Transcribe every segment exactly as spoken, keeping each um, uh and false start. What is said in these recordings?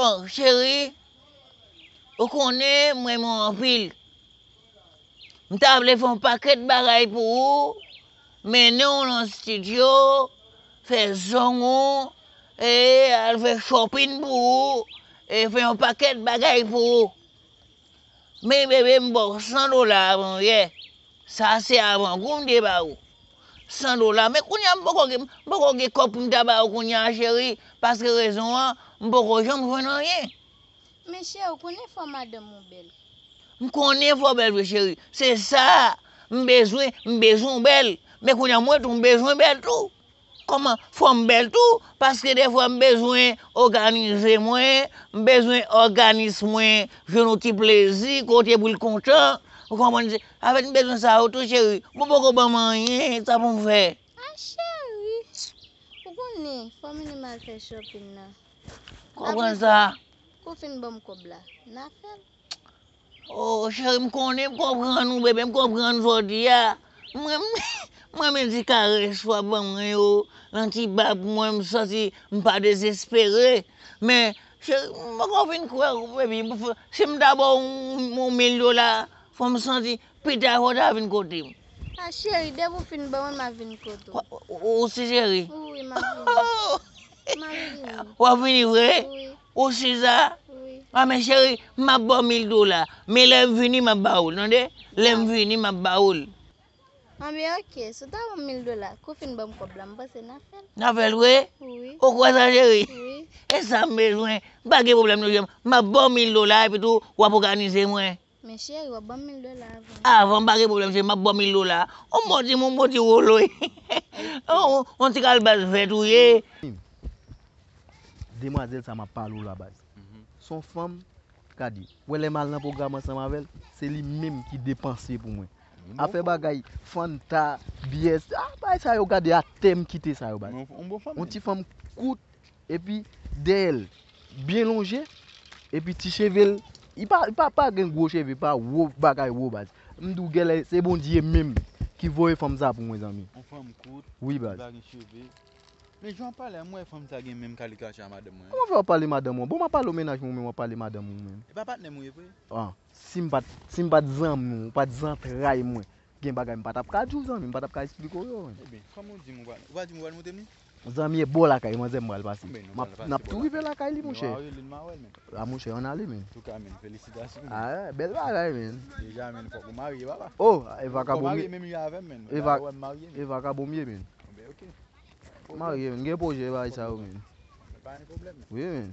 Bon, cheri, ou konnen m renmen w anpil. M ta vle fè yon pakèt bagay pou ou, mennen w nan estidyo, fè zong ou, e al fè shopping pou ou, e fè yon pakèt bagay pou ou. Men bebe, m ba w san dola avan yè. Sa se avan gou m te ba ou. San dola. Men kounye a m poko gen, m poko gen kòb pou m ta ba ou kounye a, cheri, paske rezon an, m poko janm jwenn anyen. Men cheri, ou konnen fò madanm ou bèl. M konnen fò bèl vre, cheri. Se sa m bezwen, m bezwen w bèl. Men kounye a mwen tou, m bezwen bèl tou. Kòman? Fò m bèl tou, paske defwa m bezwen òganize mwen, m bezwen òganis mwen jwenn yon ti plezi, kote pou l kontan. Ou konprann? Avèk m bezwen sa yo tou, cheri. Bon, poko ban m anyen, sa pou m fè. A cheri, ou konnen, fò m vin m al fè shopping nan. Konprann sa. Kou fin ban m kòb la, n a fè l. Oh, cheri, m konnen m konprann ou, bebe, m konprann sa w di a. Mwen, mwen, mwen menm di karès w ap ban mwen yo, nan ti bab mwen, m santi m pa dezespere. Men, cheri, m poko fin kwè, bebe, si m ta ba w yon, yon mil dola, fò m santi pita fò w ta vin kote m. A cheri, depi w fin ban mwen, m ap vin kote w. Ou, ou, ou si cheri? Wi, m ap vini. M ap vini. W ap vini vre? Wi. Ou si sa? Wi. A men cheri, m ap ba w mil dola. Men lè m vini, m ap ba w l, tande? Lè m vini, m ap ba w l. Anben, oke, si w ta ban m mil dola, kou fin ban m kòb la, m panse n a fè l. N a fè l vre? Wi. Ou kwè sa, cheri? Wi. E sa m bezwen. M pa gen pwoblèm non, cheri. M ap ba w mil dola, epi tou, w ap òganize mwen. Men cheri, w ap ban m mil dola avan. Avan, m pa gen pwoblèm, cheri, m ap ba w mil dola. On bon ti, on bon ti wolo. On, on ti kalbas vèt ou ye. Demwazèl sa m ap pale w la, baz. Se yon fanm, gade, wè lè m al nan pwogram ansanm avè l, se li menm ki depanse pou mwen. Afè bagay, Fanta, byè, a, bagay sa yo, gade atè m kite sa yo, baz. On ti fanm kout, epi dèyè l byen lonje, epi ti cheve l, li pa, li pa, pa gen gwo cheve, pa wo, bagay wo, baz. M di w, gèlè, se Bondye menm ki voye fanm sa pou mwen, zanmi. On fanm kout, wi, baz. Li pa gen cheve. Men jan w ap pale a, m wè fanm sa gen menm kalite a madanm mwen. Kòman fè w ap pale madanm mwen? Bon, m ap pale w mennaj mwen, ou menm w ap pale madanm ou menm. E pa patnè m ou ye vre? Ah, si m pa t, si m pa t zanmi w, ou pa t zantray mwen, gen bagay m pa t ap ka di w, zanmi, m pa t ap ka esplike w yo, menm. Ebyen, kòman w di m ou pa, ou pa di m ou pral montre m li? Zanmi, e bò lakay manzè m pral pase. N ap tou rive lakay li, monchè. A, monchè, ann ale, menm. Antouka, menm, felisitasyon, menm. Ah, bèl bagay, menm. Deja, menm, fòk ou marye, papa. Oh, e vakabon m ye. Fòk ou marye menm jan avè m, menm. E vakabon m ye, menm. Ebyen, oke. Marye, menm. Gen pwojè bagay sa yo, menm. Pa gen pwoblèm. Wi, menm.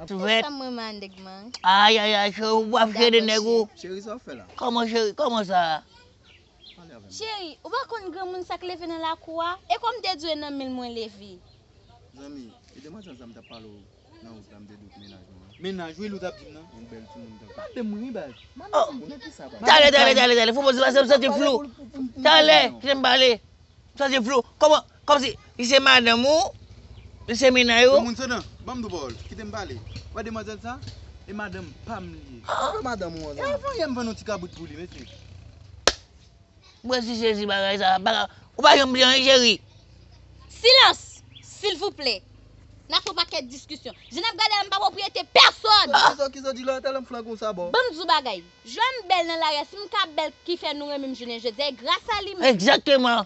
Sa m renmen a nèg man. Ay, ay, ay, cheri, ou ap jere nèg ou. Cheri, sa w fè la? Kòman, cheri? Kòman sa? Pale avè m. Cheri, ou pa konn granmoun sa k leve nan lakou a? E kòm te di w e nan men l mwen leve. Zanmi, e demwazèl sa m t ap pale w nan wout la, m te di w k mennaj mwen an. Mennaj, wi, li w t ap di m nan. Yon bèl timoun tankou. Madanm mwen, wi, baz. Madanm mwen, nan ki sa, baz? Talè, talè, talè, talè. Fò poze pase, m santi flou. Talè, kite m pale. M santi flou. Kòman, kòmsi, li se madanm ou, li se mennaj ou? Granmoun sandan, ban m di w pawòl. Kite m pale. Wè demwazèl sa? E madanm pa m li ye. Sa fè madanm ou an, zanmi? E avan yè m vann yon ti kabrit pou li, mesye. Mwen si sezi bagay sa, bagay, ou pa janm di anyen, cheri. Silans, silvouplè. N ap fè yon pakèt diskisyon. Jan n ap gade a, m pa pwopriyete pèsòn. Kisa, kisa w di la, talè m flanke w sabò. Ban m di w bagay. Jan m bèl nan lari a, si m ka bèl ki fè nou renmen m jounen jodi a, e gras a li menm. Egzakteman.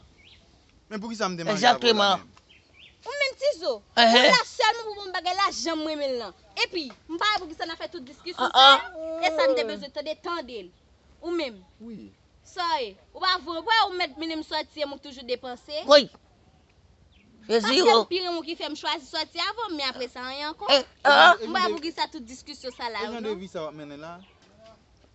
Men poukisa m te manje avè w la menm? Ou menm Tizo, ou la sèlman pou bon bagay la, jan m renmen l lan. Epi, m pa wè poukisa n ap fè tout diskisyon sa yo. E sa m te bezwen tande, tande l. Ou menm. Wi. Sa e, ou pa vre, ou pa wè ou mèt mennen m sòti, e mwen k toujou depanse. Woy! Jezi o! Paske m pi renmen w ki fè m chwazi sòti avan, men apre sa, anyen ankò. M pa wè poukisa tout diskisyon sa la yo, non. E jan de vi sa w ap mennen la?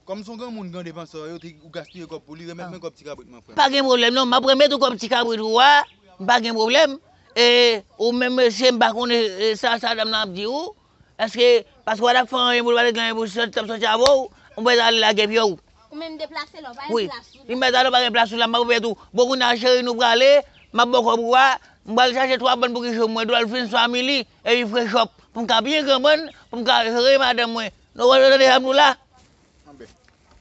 Kòm se yon granmoun, gran depansè, yo te, ou gaspiye kòb pou li, remèt mwen kòb ti kabrit mwen, frè m. Pa gen pwoblèm, non, m ap remèt ou kòb ti kabrit ou a, m pa gen pwoblèm. E, ou menm, mesye, m pa konnen, e, sa, sa dam nan ap di ou. Èske, paske w pa t ap fè anyen pou l, pa t regle anyen pou l, t ap sòti avè w, ou mèt ale lage pye w. Ou menm deplase la, ou pa gen plas ou la. Wi, m mèt ale, ou pa gen plas ou la, m ap remèt ou. Bon, kounye a, cheri, nou prale, m ap ba w kòb ou a, m pral chache twa bann pou ki cho mwen, Dolphins Family, epi Fresh Up, pou m ka byen granmoun, pou m ka jere madanm mwen. Nou konprann sa m di w la? Anben,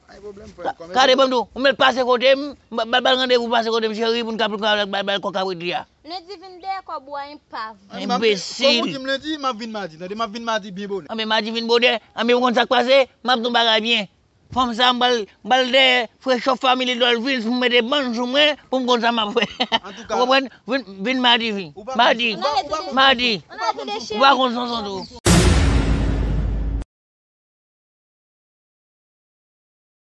pa gen pwoblèm, frè m. Ka-, gade ban m di w, ou mèt pase kote m, m ba, ba, ba l randevou pase kote m, cheri, pou n ka, pou n ka bay, bay kòb kabrit li a. Lendi vin dèyè kòb ou a, enpav. Enbesil. Kòm ou di m lendi, m ap vin madi. Tande, m ap vin madi byen bonè. Anben, madi vin bonè. Anben, ou konn sa k pase? M ap di w yon bagay byen. Fanm sa, m pral, m pral dèyè Frechòf Family Dolphins pou m mete bann sou mwen, pou m konn sa m ap fè. Ou konprann? Vin, vin madi, vin. Madi. Madi. Ou pa konn sonson tou.